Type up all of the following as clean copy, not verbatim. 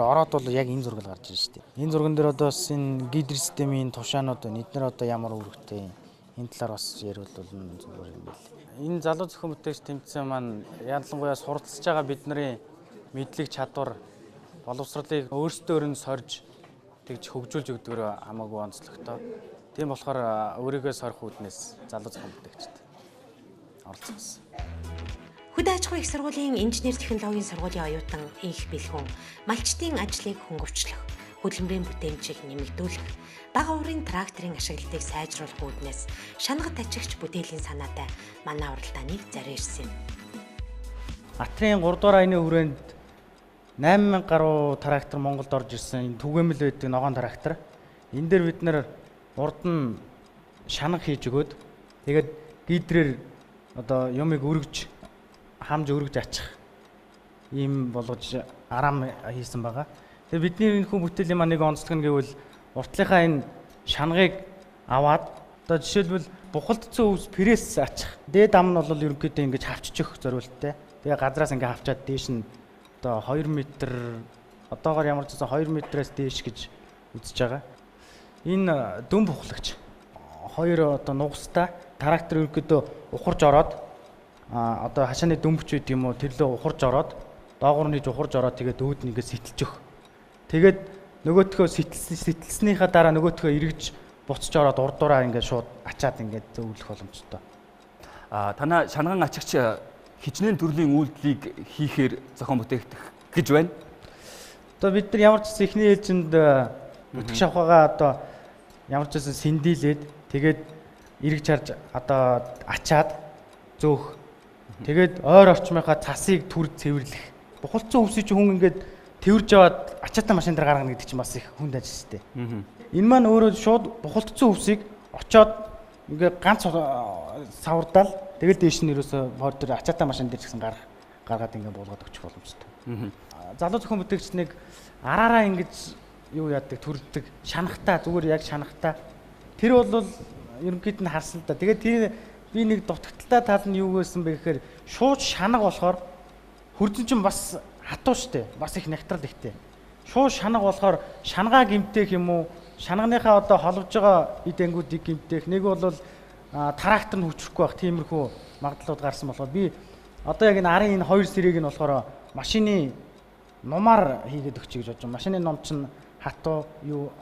дээр ороод бол яг энэ зураг л гарч ирж шүү дээ. Энэ зурган дээр одоо бас энэ гидр системийн тушаанууд байна. Эднэр одоо ямар үүрэгтэй энэ талаар бас яриул бол зүгээр юм байл. Энэ залуу зохион бүтээгч тэмцээн маань ялангуяа суралцж байгаа бидний мэдлэг чадвар боловсролыг өөрсдөөр нь сорж тэгж хөгжүүлж өгдөгөөр хамаагүй онцлогтой. Тийм болохоор өөрийгөө сорих үүднээс залуу зохион бүтээгчд оролцсон. Хөдөө аж ахуйн их сургуулийн инженер технологийн сургуулийн оюутан Инх Бэлхүүн малчдын ажлыг хөнгөвчлөх, хөдөлмөрийн бүтээмжийг нэмэгдүүлэх, бага уурын тракторын ашиглалтыг сайжруулах үүднээс шанагт ачигч бүтээлийн санаатай манай уралдааныг зориулсан юм. Атрын 3 дугаар аяны хүрээнд 8000 гаруй трактор Монголд орж ирсэн. Энэ түгээмэл байдаг ногоон трактор. Энэ дээр бид нэр урд нь шанаг хийж өгөөд тэгээд гидрээр одоо юмыг өргөж хамж өргөж ачих ийм болгож арам хийсэн байгаа. Тэгээ бидний энэ хүн бүтээлийн маань нэг онцлог нь гэвэл уртлынхаа энэ шанагыг аваад одоо жишээлбэл бухалтцсан өвс пресс ачих. Дээд ам нь бол ерөнхийдөө ингэж хавччих зориулттай. Тэгээ газраас ингээ хавчаад дээш нь одоо 2 м одоогоор ямар ч байсан 2 м-ээс дээш гэж үзэж байгаа. Энэ дүн бухлагч хоёр одоо нугастай трактор ерөнхийдөө ухарж ороод одоо хашааны дүмбч гэдэг юм уу тэрлөө ухарж ороод доогуур нь ухарж ороод тэгээд өөд нь ингээд сэтэлж өгөх. Тэгээд нөгөөтгөө сэтэлснийхаа дараа нөгөөтгөө эргэж буцаж ороод урдуураа ингээд шууд ачаад ингээд зөвлөх боломжтой. Танай шанаган ачигч хичнээн төрлийн үйлдэлийг хийхээр зохион бүтээгдэх гэж байна. Одоо бид нар ямар ч гэсэн эхний ээлжинд өтг шавхагаа одоо ямар ч гэсэн сэндийлээд тэгээд эргэж харж одоо ачаад зөөх. Тэгээд ойр орчмынхаа цасыг түр цэвэрлэх. Бухалцсан өвсөй чи хүн ингээд тэрж аваад ачаатай машин дээр гаргана гэдэг чинь бас их хүнд ажил шүү дээ. Энэ маань өөрөө шууд бухалтцсан өвсийг очоод ингээд ганц савардаал тэгэл дээш нь ерөөсөө хор дээр ачаатай машин дээр ч гэсэн гаргаад ингээд буулгаад өгчих боломжтой. Залуу зохион бүтээгч нэг араараа ингэж юу яадаг төрдөг шанахтаа зүгээр яг шанахтаа тэр бол ерөнхийд нь харсан л да. Тэгээд тэр би нэг дутагдaltaй тал нь юу гэсэн бэ гэхээр шууд шанаг болохоор хөрзөн чинь бас хатуу штэ. Бас их нягтрал ихтэй. Шууд шанаг болохоор шангаа гимтээх юм уу? Шанганыхаа одоо холбож байгаа эд ангиудыг гимтээх. Нэг бол трактор нь хүчрэхгүй байх тиймэрхүү магадлалууд гарсан болохоор би одоо яг энэ арын энэ хоёр сэрийг нь болохоор машины нумаар хийгээд өгчэй гэж бодож байна. Машины ном чинь хатуу юу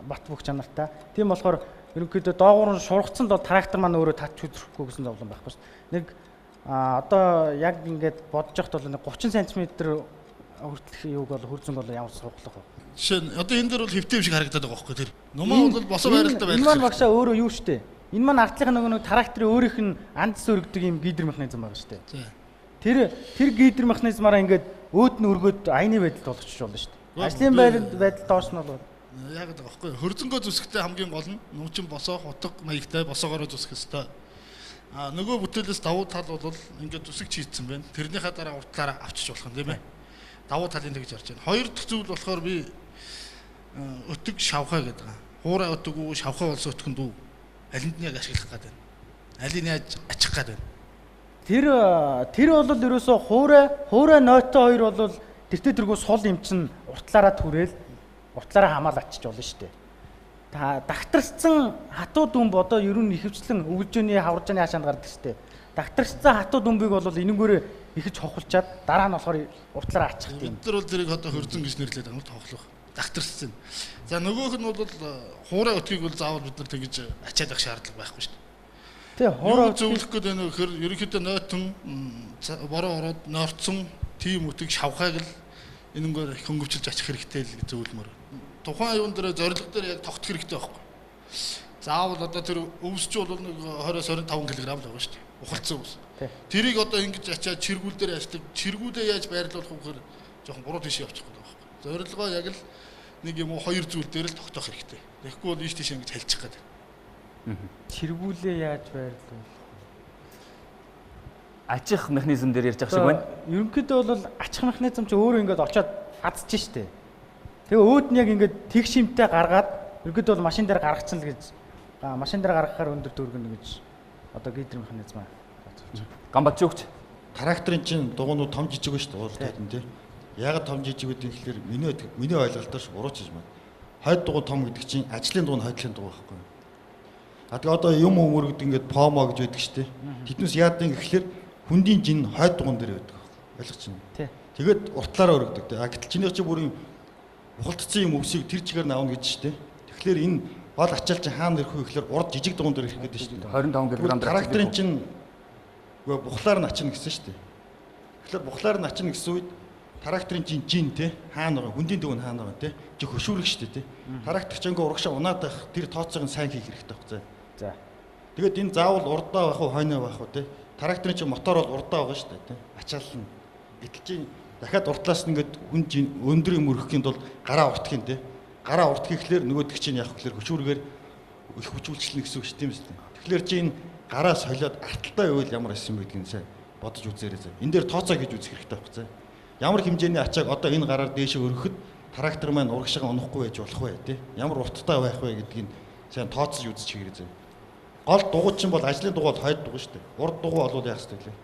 бат бөх чанартай. Тийм болохоор ерөнхийдөө доогуур нь шургацсан бол трактор маань өөрөө татч хүчрэхгүй гэсэн зовлон байхгүй шүү дээ. Нэг одоо яг ингээд бодож явахд бол нэг 30 см хүртэлх юуг бол хөрзөнг бол ямар сууглах вэ? Жишээ нь одоо энэ дээр бол хэвтэй юм шиг харагдаад байгаа байхгүй тэр. Нумаа бол босоо байралтай байх. Энэ маань багшаа өөрөө юу шүү дээ. Энэ маань артлынх нөгөө нэг тракторын өөрийнх нь андс өргөдөг юм гидр механизм байгаа шүү дээ. Тэр гидр механизмаараа ингээд өөд нь өргөөд аяны байдалд болгочих болно шүү дээ. Ажлын байдал доош нь бол яг л байгаа байхгүй. Хөрзөнгөө зүсэхтэй хамгийн гол нь нуучин босоо хутга маягтай босоогоороо зүсэх ёстой. А нөгөө бүтээлээс давуу тал бол ингээд зүсэг чийдсэн байна. Тэрнийхээ дараа уртлаараа авчиж болох юм тийм ээ. Давуу талын тэгж харж байна. Хоёр дахь зүйл болохоор би өтөг шавхай гэдэг. Хуурай өтөг үү, шавхай болсон өтгөнд үү? Алинд нь яг ашиглах гээд байна. Алийг яаж ачих гээд байна? Тэр бол ерөөсөө хуурай нойтой хоёр бол тэртээ тэргүй сул юм чинь уртлаараа түрээл уртлаараа хамаал ачиж болно шүү дээ. Дагтарчсан хатуу дүмб одоо ер нь ихэвчлэн өвлжөөний хаваржааны хашаанд гардаг шүү дээ. Дагтарчсан хатуу дүмбийг бол энэнгүүрээ ихэж хохолчаад дараа нь болохоор уртлаараа ачих тийм. Бид нар бол тэрийг одоо хөрзөн гэж нэрлэдэг юм тохлох. Дагтарчсан. За нөгөөх нь бол хуурай өтгийг бол заавал бид нар тэгж ачаад авах шаардлага байхгүй шүү дээ. Тий, хуурай зөвлөх гээд байна вэ гэхээр ерөнхийдөө нойтон бороо ороод норцсон тийм өтгийг шавхайг л энэнгээр хөнгөвчилж ачих хэрэгтэй л гэж зөвлөмөр. Тухайн юун дээр зорилго дээр яг тогтох хэрэгтэй байхгүй. Заавал одоо тэр өвсч бол нэг 20-25 кг л байгаа шүү дээ. Ухалцсан өвс. Тэрийг одоо ингэж ачаад чиргүүл дээр ажилладаг. Чиргүүлээ яаж байрлуулах вэ гэхээр жоохон буруу тийш явчих гээд байгаа байхгүй. Зорилгоо яг л нэг юм уу хоёр зүйл дээр л тогтоох хэрэгтэй. Тэгэхгүй бол ийш тийш ингэж халчих гээд. Чиргүүлээ яаж байрлуулах? Ачих механизм дээр ярьж байгаа шиг байна. Ерөнхийдөө бол ачих механизм чи өөрөө ингэж очиод хадж штэ. Тэгээ өөд нь яг ингээд тэг шимтэй гаргаад ерөнхийдөө бол машин дээр гаргачихна л гэж машин дээр гаргахаар өндөр дүүргэнэ гэж одоо гидр механизмаа. Гамбат жүгч. Тракторын чинь дугуйнууд том жижиг ба шүү дээ. Урд тань тий. Яагаад том жижиг гэдэг юм гэхээр миний ойлголтоор буруу ч гэж байна. Хойд дугуй том гэдэг чинь ажлын дугуй нь хойдлын дугуй байхгүй юу? А тэгээ одоо юм өмөргөд ингээд помо гэж байдаг шүү дээ. Тэднээс яадаг юм гэхээр хүндийн жин хойд дугуйн дээр байдаг байхгүй. Ойлгож байна. Тий. Тэгээд уртлаараа өргөдөг. А гэтэл чинийх чи бүр юм бухалтцсан юм өвсийг тэр чигээр нь авна гэж шүү дээ. Тэгэхээр энэ гол ачаал чинь хаана ирэх вэ гэхээр урд жижиг дугуйн дээр ирэх гэдэг шүү дээ. 25 кг тракторын чинь бухлаар нь ачна гэсэн шүү дээ. Тэгэхээр бухлаар нь ачна гэсэн үед тракторын чинь жин те хаана байгаа хүндийн төв нь хаана байгаа те чи хөшүүрэг шүү дээ те. Трактор чинь ингээ урагшаа унаад байх тэр тооцоог нь сайн хийх хэрэгтэй байхгүй. За. Тэгээд энэ заавал урдаа байх уу хойноо байх уу те. Тракторын чинь мотор бол урдаа байгаа шүү дээ те. Ачаал нь. Гэтэл чинь дахиад уртлаас нь ингээд хүн жин өндөр юм өргөхийн тулд гараа уртах юм те. Гараа уртах гэхлээр нөгөөдөг чинь яах вэ гэхлээр хөшүүргээр их хүч үйлчлэнэ гэсэн үг шүү дээ тийм үү. Тэгэхээр чи энэ гараа солиод арталтай байвал ямар эсэм бэ гэдгийг сайн бодож үзээрэй зэ. Энэ дээр тооцоо хийж үзэх хэрэгтэй байхгүй зэ. Ямар хэмжээний ачааг одоо энэ гараар дээшээ өргөхөд трактор маань урагшаага унахгүй байж болох вэ те. Ямар урттай байх вэ гэдгийг сайн тооцож үзчих хэрэгээ зэ. Гол дугуй чинь бол ажлын дугуй бол хойд дугуй шүү дээ. Урд дугуй бол яах ёстой лээ.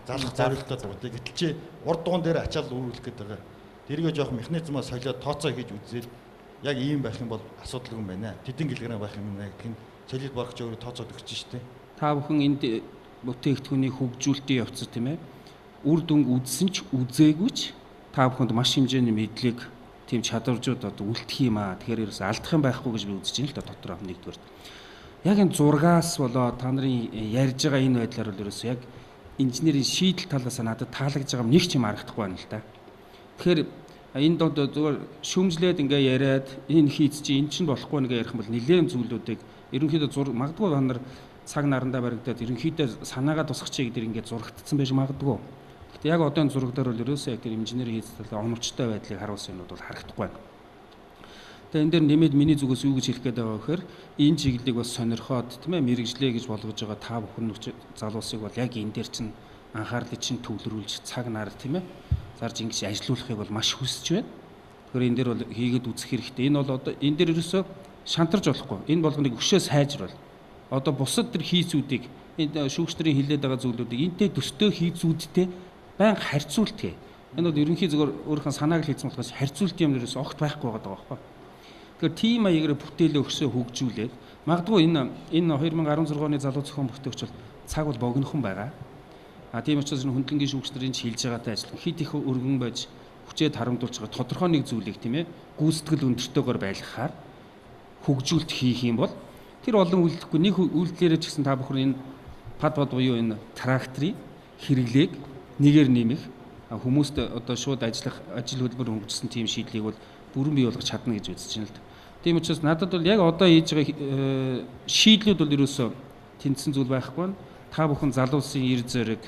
Залах зориулттай дугуй те. Гэтэл чи урд дугуйн дээр ачаал үүрүүлэх гээд байгаа. Тэргээ жоох механизмаа солиод тооцоо хийж үзээл яг ийм байх юм бол асуудалгүй юм байна. Тэдэн килограмм байх юм байна гэдгийг солид боргоч өөрөө тооцоод өгч шүү дээ. Та бүхэн энд бүтээгдэхүүний хөгжүүлэлтийн явц тийм ээ. Үр дүнг үзсэн ч үзээгүй ч та бүхэнд маш хэмжээний мэдлэг тийм чадваржууд одоо үлдэх юм аа. Тэгэхээр ерөөс алдах юм байхгүй гэж би үзэж байна л да дотроо нэгдүгээр. Яг энэ зургаас болоо та нарын ярьж байгаа энэ байдлаар бол ерөөс яг инженерийн шийдэл талаас надад таалагдж байгаа юм нэг ч юм харагдахгүй байна л да. Тэгэхээр энэ донд зүгээр шүмжлээд ингээ яриад энэ хийц чи эн чинь болохгүй ингээ ярих юм бол нэлээд зүйлүүдийг ерөнхийдөө зур магадгүй та нар цаг нарандаа баригдаад ерөнхийдөө санаагаа тусгачээ гэдэг ингээд зурагдсан байж магадгүй. Гэхдээ яг одоо энэ зураг дээр бол ерөөсөө яг тэр инженерийн хийц талаа оновчтой байдлыг харуулсан юмнууд бол харагдахгүй байна. Тэгээ энэ дээр нэмээд миний зүгээс юу гэж хэлэх гээд байгаа гэхээр энэ чиглэлийг бас сонирхоод тийм ээ мэрэгжлээ гэж болгож байгаа та бүхэн залуусыг бол яг энэ дээр чинь анхаарлыг чинь төвлөрүүлж цаг нар тийм ээ зарж ингэж ажилуулахыг бол маш хүсэж байна. Тэгэхээр энэ дээр бол хийгээд үзэх хэрэгтэй. Энэ бол одоо энэ дээр ерөөсөө шантарч болохгүй. Энэ болгоныг өшөө сайжруул. Одоо бусад тэр хийцүүдийг энэ шүүгч нарын хилээд байгаа зүйлүүдийг энтэй төстэй хийцүүдтэй байнга харьцуултыг. Энэ бол ерөнхий зөвхөн өөрийнхөө санааг л хийцэн болохоос харьцуулт юм ерөөсөө огт байхгүй байгаа байхгүй. Тэгэхээр тийм маягаар бүтээлээ өшөө хөгжүүлээд магадгүй энэ 2016 оны залуу зохион бүтээгч бол цаг бол богинохон байгаа. А тийм учраас энэ хөндлөнгийн шүүгч нарын шилж байгаатай ажиллах хэд их өргөн байж хүчээ тарамдуулж байгаа тодорхой нэг зүйлийг тийм ээ гүйцэтгэл өндөртэйгээр байлгахаар хөгжүүлэлт хийх юм бол тэр олон үйлдэлгүй нэг үйлдэлээрээ ч гэсэн та бүхэн энэ пад пад буюу энэ тракторын хэрэглээг нэгээр нэмэх хүмүүст одоо шууд ажиллах ажил хөдөлмөр хөнгөжсөн тийм шийдлийг бол бүрэн бий болгож чадна гэж үзэж байна л да. Тийм учраас надад бол яг одоо хийж байгаа шийдлүүд бол ерөөсөө тэнцсэн зүйл байхгүй. Та бүхэн залуусын эр зориг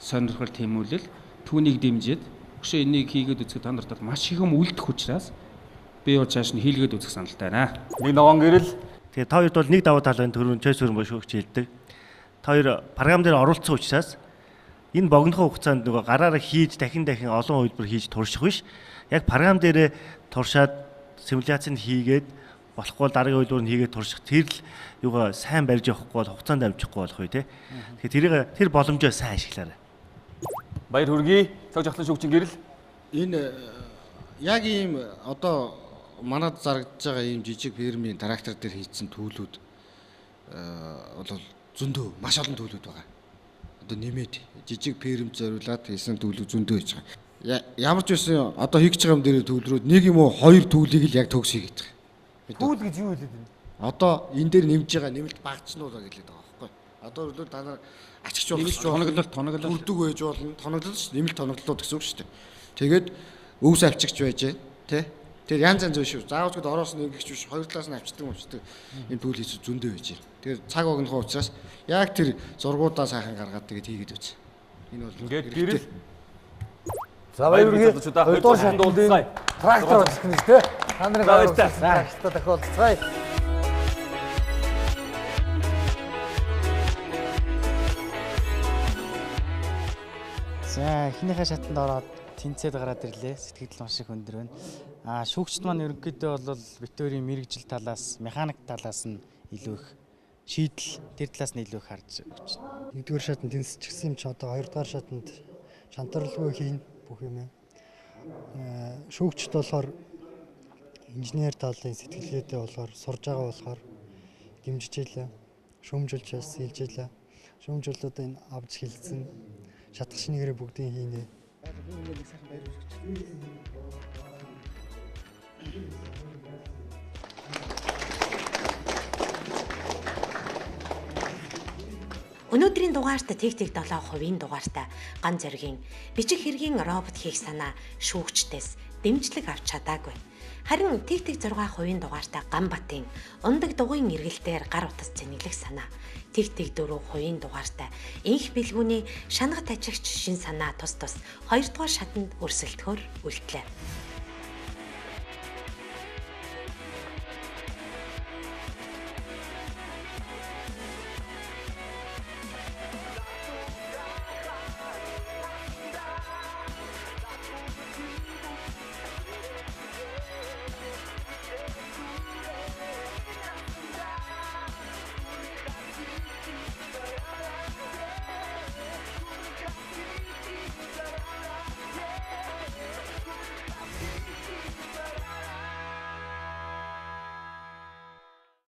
сонирхол тэмүүлэл түүнийг дэмжиж өшөө энийг хийгээд үзэхэд та нарт бол маш их юм үлдэх учраас би бол чааш нь хийлгээд үзэх саналтай байна. Нэг ногоон гэрэл. Тэгээ та хоёрт бол нэг давуу тал байна түрүүн чойс өрөн шүүгч хэлдэг. Та хоёр програм дээр оролцсон учраас энэ богинохон хугацаанд нөгөө гараараа хийж дахин дахин олон хувилбар хийж турших биш. Яг програм дээрээ туршаад симуляцийг хийгээд болохгүй бол дараагийн хувилбар нь хийгээд турших тэр л юугаа сайн барьж явахгүй бол хугацаанд амжихгүй болох үе те. Тэгэхээр тэрийг тэр боломжоо сайн ашиглаарай. Баяр хүргэе. Цаг жахлан шүүгчийн гэрэл. Энэ яг ийм одоо манад зарагдж байгаа ийм жижиг фирмийн трактор дээр хийцэн төлүүд бол зөндөө маш олон төлүүд байгаа. Одоо нэмээд жижиг фирм зориулаад хийсэн төлөв зөндөө хийж байгаа. Ямар ч байсан одоо хийх гэж байгаа юм дээр төвлөрөөд нэг юм уу хоёр төлийг л яг төгс хийгээд байгаа. Түүл гэж юу хэлээд байна? Одоо энэ дээр нэмж байгаа нэмэлт багцнуудаа гэлээд байгаа байхгүй. Одоо бол та нар ачигч болох тоноглол бүрдэг байж болно. Тоноглол ш нэмэлт тоноглолууд гэсэн үг шүү дээ. Тэгээд өвс авчигч байж тэ. Тэр янз янз биш үү. Заавал ч ороос нь ингэх биш. Хоёр талаас нь авчдаг юмчдаг. Энэ түүл хийц зөндөө байж байна. Тэгэхээр цаг огнохоо учраас яг тэр зургуудаа сайхан гаргаад тэгээд хийгээд үз. Энэ бол ингээд гэрэл. За баяр хүргэе. Хоёрдугаар шатнд уулзцгаая. Трактор олох нь тэ. Та нарын гараа трактортай дахиад уулзцгаая. За эхнийхээ шатанд ороод тэнцээд гараад ирлээ. Сэтгэл маш их өндөр байна. Аа шүүгчд маань ерөнхийдөө бол битүүрийн мэрэгжил талаас, механик талаас нь илүү их шийдэл тэр талаас нь илүү их харж өгч байна. Нэгдүгээр шатанд тэнцчихсэн юм чи одоо хоёрдугаар шатанд шантарлгүй хийн бүх юм. Шүүгчд болохоор инженер талын сэтгэлгээтэй болохоор сурж байгаа болохоор дэмжиж илээ. Шүүмжилж бас хэлж илээ. Шүүмжлэлүүд энэ авч хэлсэн. Шатах шинээрээ бүгдийг хийнэ. Өнөөдрийн дугаарт тэг тэг 7% дугаартай ган зоригийн бичих хэргийн робот хийх санаа шүүгчдээс дэмжлэг авч чадаагүй. Харин тэг тэг 6% дугаартай Ганбатын ундаг дугуйн эргэлдээр гар утас цэнэглэх санаа, тэг тэг 4% дугаартай энх бэлгүүний шанага тажигч шин санаа тус тус 2 дугаар шатанд өрсөлдөхөөр үлдлээ.